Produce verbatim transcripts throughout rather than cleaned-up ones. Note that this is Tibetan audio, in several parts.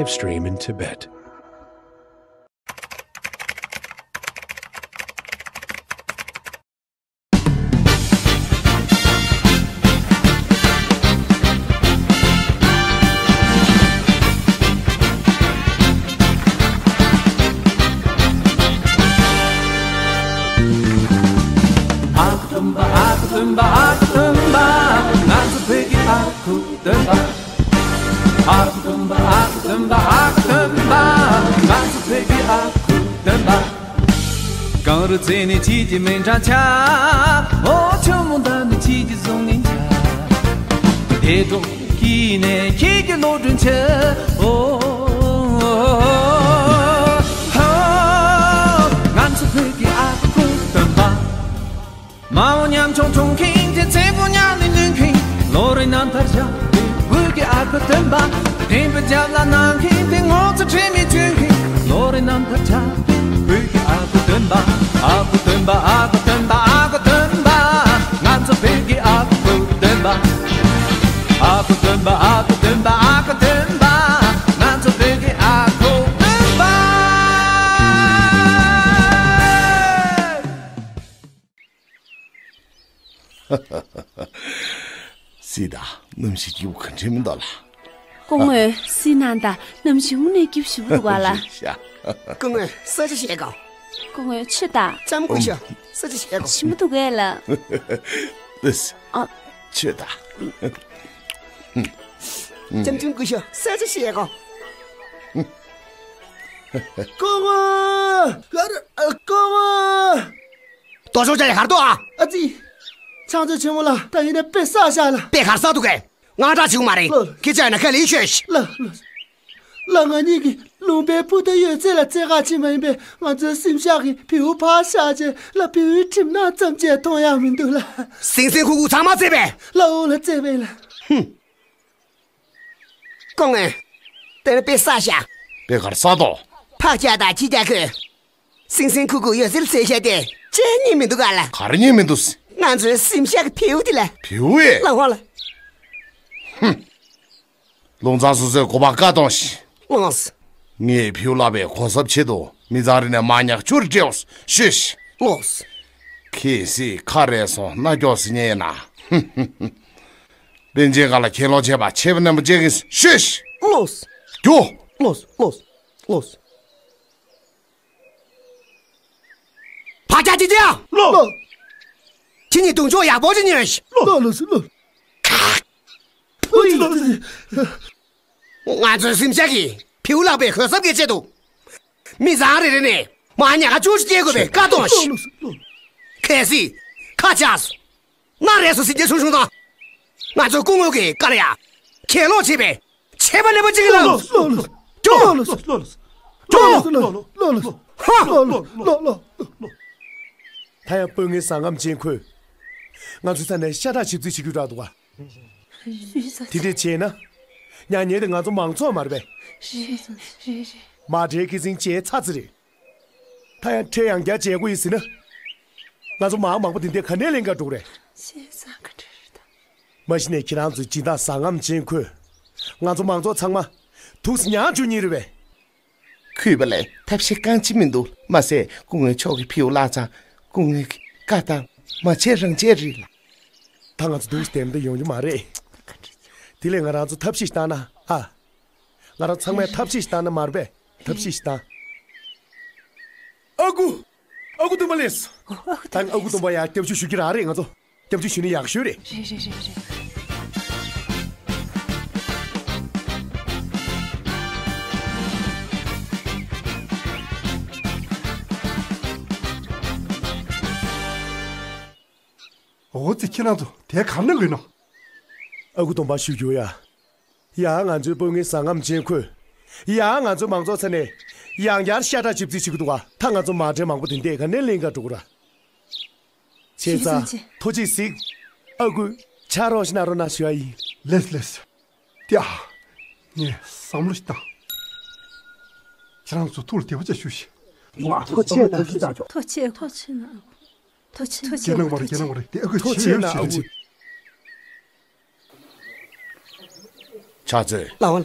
Live stream in Tibet. ཨ་ཁུ་སྟོན་པ། ཨ་ཁུ་སྟོན་པ། ཨ་ཁུ་སྟོན་པ། ང་ཚོ་བོད་ཀྱི་ཨ་ཁུ་སྟོན་པ། ཨ་ཁུ་སྟོན་པ། ཨ་ཁུ་སྟོན་པ། ཨ་ཁུ་སྟོན་པ། ང་ཚོ་བོད་ཀྱི་ཨ་ཁུ་སྟོན་པ། གངས་རི་རྩེ་ནས་ཁྱེད་ཀྱི་མིང་གྲགས་ཆགས། ཨོ་ཆུ་མོ་མདའ་ནས་ཁྱེད་ཀྱི་གཟུགས་བརྙན་འཆར། དེ་འགྲོ་སྐྱིད་ནས་ཁྱེད་ཀྱི་བློ་གྲོས་འཆར། ཨོ་ཧོ། ང་ཚོ་བོད་ཀྱི་ཨ་ཁུ་སྟོན་པ། མ་འོངས་ཉམ་ཆུང་འཁྲུངས་མཁན་གྱི་ཚེ་སྲོག་ཉར་ནས་གནོན་མཁན། ལོ་རེ་རྣམ་ཐར་བཞག་པའི་བོད་ཀྱི་ཨ་ཁུ་སྟོན་པ། བསྟན་པའི་རྒྱབ་ལ་གནང་མཁན་དེ་ངོ་ཚ་ཁྲེལ་མེད་སྤྱོད་མཁན། ལོ་རེ་རྣམ་ཐར་ཆགས་པའི་བོད་ཀྱི་ཨ་ཁུ་སྟོན་པ། ཨ་ཁུ་སྟོན་པ། ཨ་ཁུ་སྟོན་པ། ཨ་ཁུ་སྟོན་པ། ང་ཚོ་བོད་ཀྱི་ཨ་ཁུ་སྟོན་པ། ཨ་ཁུ་སྟོན་པ། ཨ་ཁུ་སྟོན་པ། ཨ་ཁུ་སྟོན་པ། ང་ཚོ་བོད་ཀྱི་ཨ་ཁུ་སྟོན་པ། སྲིད་ད། གནམ་གཤིས་སྐྱིད་པོ་ག་འདྲ་མི་འདུག་ལ། སྐུ་ངོ། སྲིད་ནང་ད། གནམ་གཤིས་དངོས་གནས་སྐྱིད་པོ་ཞེ་པོ་འདུག་ག་ལ། ཤ། སྐུ་ངོ། ས་ཆ་ཞེ་གོ། སྐུ་ངོ། ཆུ་ད། ལྕམ་སྐུ་ཞབས། ས་ཆ་ཞེ་གོ། ཞེ་པོ་འདུག་ག་ལ། ལགས། ཨ། ཆུ་ད། ལྕམ་ཆུང་སྐུ་ཞབས། ས་ཆ་ཞེ་གོ། སྐུ་ངོ། ག་རེ། སྐུ་ངོ། ལྟོ་ཆོག་ཅག་ཡ་གར་ལྟོ་ཨ། ཨ་ཙི། ཕྱག་མཛོད་ཆེན་མོ་ལགས། ད་ཡིན་ན་དཔེ་བསགས་བཞག་ལ། དཔེ་གར་བསགས་འདུག་གས། ང་འདྲ་བྱེད་དགོས་མ་རེད། ལགས། ཁྱེད་ཅག་ཡིན་ན་ཁ་ལས་ཤོད་ཤིག། ལགས་ལགས། ལགས། ང་གཉིས་ཀྱིས་ལུང་པའི་ཕུ་ཐག་ཡོད་ཚད་ལ་རྩེད་གར་ཕྱིན་པ་ཡིན་པས། ང་ཚོའི་སེམས་ཤག་གི་བེའུ་ཕར་བཞག་རྗེས་ལ་བེའུའི་གྲིབ་ནག་ཙམ་ཅིག་མཐོང་ཡག་མི་འདུག་ལགས། སིང་སིང་ཁུག་ཁུག་ཚང་མ་རྩེས་པས། ལགས་འོ་ལགས། རྩེས་པས་ལགས། ཧུམ། སྐུ་ངོ། དེ་ནི་དཔེ་བསགས་ཤག། དཔེ་གར་བསགས་དོ། ཕག་སྐྱག་དང་ཁྱི་སྐྱག་ཁོས། སིང་སིང་ཁུག་ཁུག་ཡོད་ཚད་ལ་རྩེད་ཤག་དེ་ཅི་ཡང་རྙེད་མི་འདུག་ག་ལ། ག་རེ་རྙེད་མི་འདུག། ང་ཚོའི་སེམས་ཤག་གི་བེའུ་དེ་ལ། བེའུ་ཨེ། ལགས་འོ་ལགས། ཧུམ། ལུང་ཚང་སོ་སོའི་གོ་པ་བཀའ་གཏོང་ཞིག། ལགས་སོ། ངས་བེའུ་ལག་པའི་གོ་གསབ་ཆེད་དུ་མི་ཚང་རེ་ནས་མར་ཉག་བཅུ་རེ་སྤྲད་འོང་། ཤོད་ཤིག། ལགས་སོ། གལ་སྲིད་ཁ་རས་སོང་རྣ་སྐྱོག་ཟིན་ཉེ་ཡིན་ན། པཎ་ཆེན་སྒང་ལ་གྱེན་ལོག་བྱས་པ་ཆད་པ་ནན་པོ་བྱེད་ཀྱི་ཡིན། ཤོད་ཤིག། ལགས་སོ། རྒྱུགས། ལགས་སོ། ལགས་སོ། ལགས་སོ། ཕག་སྐྱག་ཅི་ཅི། ལགས། ཁྱེད་གཉིས་གདོང་ཕྱོགས་ཡག་པོ་ཅིག་ཉོན་ཤིག། ལགས་ལགས་སོ་ལགས། ཨོ་ཙི་ལགས་ཙི། ང་ཚོའི་སེམས་ཤག་གིས་བེའུ་ལག་པའི་གོ་གསབ་ཀྱི་ཆེད་དུ། མི་ཚང་རེ་རེ་ནས་མར་ཉག་བཅུ་ཞིག་སྐྱེལ་དགོས་པའི་བཀའ་གཏོང་ཞིག། ལགས་ལགས་ལགས། གལ་སྲིད་ཁ་ཆག་སོང་། སྣ་རལ་སོང་ཟིན་རྗེས་ཆུང་ཆུང་དང་། ང་ཚོའི་སྐུ་ངོ་གིས་བཀའ་ལ་ཡ། གྱེན་ལོག་བྱེད་པའི་ཆད་པ་ནན་པོ་གཅིག་ལ། ལགས་ལགས་ལགས། ཀྱོ། ལགས་ལགས་ལགས། ཀྱོ། ལགས་ལགས་ལགས། ལགས་ལགས་ལགས། ཧ། ལགས་ལགས་ལགས། ལགས་ལགས་ལགས། ད་ཡང་དཔོན་ངན་ཟ་རྔམ་ཅན་ཁོས་ང་ཚོའི་ས་ནས་ཤ་ཁྲག་ཞིབ་འཚོལ་བྱེད་རྒྱུ་རག་འདུག་ག། དེ་འདྲས་བྱས་ན། ཉག་ཉེས་དེ་ང་ཚོ་མང་ཚོགས་མ་རེད་པས། རེད་རེད་རེད། མ་ཁྲལ་ཁེ་སང་བྱས་ཚར་ཚར་རེད། ད་ཡང་ཁྲལ་ཡང་བསྐྱར་བྱེད་དགོས་ཡིན་ཟེར་ན། ང་ཚོ་མང་མང་པོ་དེ་འདྲས་ག་ནས་ལེན་ག་འགྲོ་གི་རེད། བྱས་ཙང་ག་འདྲ་རེད་ད། མ་གཞི་ནས་ཁྱེད་རང་ཚོའི་སྦྱིན་བདག་ཟ་རྔམ་ཅན་ཁོས། ང་ཚོ་མང་ཚོགས་ཚང་མ་དུག་སེ་ཉར་འཇུག་མཁན་རེད་པས། གུས་པ་ལགས། ཐབས་ཤེས་རྐང་གཅིག་མི་འདུག། མ་ཟད་སྐུ་ངོ་མཆོག་གི་བེའུ་བརླག་ཙང་སྐུ་ངོ་གི་བཀའ་དང་མ་བྱས་རང་བྱས་རེད་ལགས། ད་ང་ཚོ་འདུག་སེ་བསྡད་ན་ཡོང་རྒྱུ་མ་རེད། དེ་ལས་ང་རང་ཚོ་ཐབས་ཤེས་ཤིག་བཏང་ན་ཨ། ང་རང་ཚང་མས་ཐབས་ཤེས་ཤིག་བཏང་ན་མ་རེད་པས། ཐབས་ཤེས་ཤིག་བཏང་། ཨ་ཁུ། ཨ་ཁུ་སྟོན་པ་ལགས། ཨོ། ཨ་ཁུ་སྟོན་པ་ལགས། ད་ཨ་ཁུ་སྟོན་པ་ཡར་སྐྱབས་བཅོལ་ཞུ་རྒྱུ་རང་རེད། ང་ཚོ་སྐྱབས་བཅོལ་ཞུས་ན་ཡག་ཤོས་རེད། རེད་རེད་རེད་རེད། འོ་ཙི། ཁྱེད་རང་ཚོ་དེ་ག་རེ་གནང་གི་ཡིན་ནམ། ཨ་ཁུ་སྟོན་པ་ཞུ་རྒྱུ་ཡ། ཡ། ང་ཚོའི་དཔོན་ངན་ཟ་རྔམ་ཅན་ཁོས། ཡ། ང་ཚོའི་མང་ཚོགས་ཚོ་ནས་ཡང་བསྐྱར་ཤ་ཁྲག་ཞིབ་འཚོལ་བྱེད་ཀྱི་འདུག་ག། ད་ང་ཚོ་མ་ཁྲལ་མང་པོ་དེ་འདྲས་ག་ནས་ལེན་ག་འགྲོ་གི་རེད། བྱས་ཙང་ཐུགས་རྗེ་གཟིགས། ཨ་ཁུ། ཕྱག་རོགས་ཤིག་གནང་རོགས་གནང་ཞུ་བ་ཡིན། ལགས་ལགས། དེ་ཨ། ངས་བསམ་བློ་ཞིག་བཏང་། ཁྱེད་རང་ཚོ་ཐུགས་ལ་བདེ་པོ་ཅིག་བཞུགས་ཤིག། ཐུགས་རྗེ་ཆེ། ཐུགས་རྗེ་ཆེ། ཐུགས་རྗེ་ཆེ། ཐུགས་རྗེ་ཆེ་གནང་བ་རེད། ཐུགས་རྗེ་ཆེ། གནང་བ་རེད། དེ་ཨ་ཁུ། ཐུགས་རྗེ་ཆེ་ཆེ་གནང་། ཨ་ཁུ། ཕྱག་མཛོད། ལགས་འོང་།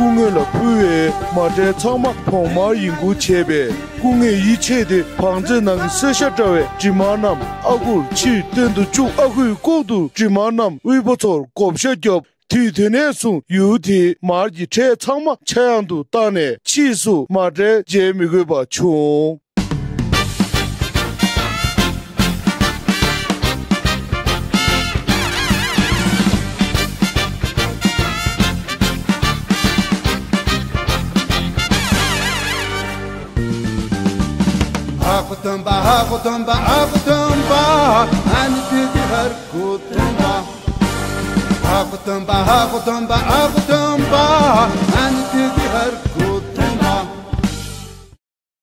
སྐུ་ངོ་ལ་ཕུལ་བས་མ་བསྒྲལ་ཚང་མ་བོང་མར་ཡིན་ཁུལ་བྱས་པས། སྐུ་ངོས་ཡིད་ཆེས་ཏེ་བང་རྩལ་ནང་གི་སེར་ཤ་བཀྲ་བའི་གྲིབ་མར་རྣམས་ཨ་ཁུར་ཕྱིར་བཏོན་དུ་བཅུག་ཨ་ཁུས་ལྐོག་ཏུ་གྲིབ་མར་རྣམས་དབུལ་པོ་ཚོར་བགོ་བཤའ་བརྒྱབ། དུས་དེ་ནས་བཟུང་ཡུལ་དེའི་མར་གྱི་ཁྲལ་ཚང་མ་ཆག་ཡང་དུ་བཏང་ནས་ཕྱིས་སུ་མ་བསྒྲལ་མཇལ་མི་དགོས་པ་བྱུང་། ཨ་ཁུ་སྟོན་པ། ཨ་ཁུ་སྟོན་པ། ཨ་ཁུ་སྟོན་པ། ཨ་ནི་དེ་དེ་ཧར་ཁུ་སྟོན་པ། ཨ་ཁུ་སྟོན་པ། ཨ་ཁུ་སྟོན་པ། ཨ་ཁུ་སྟོན་པ། ཨ་ནི་དེ་དེ་ཧར་ཁུ་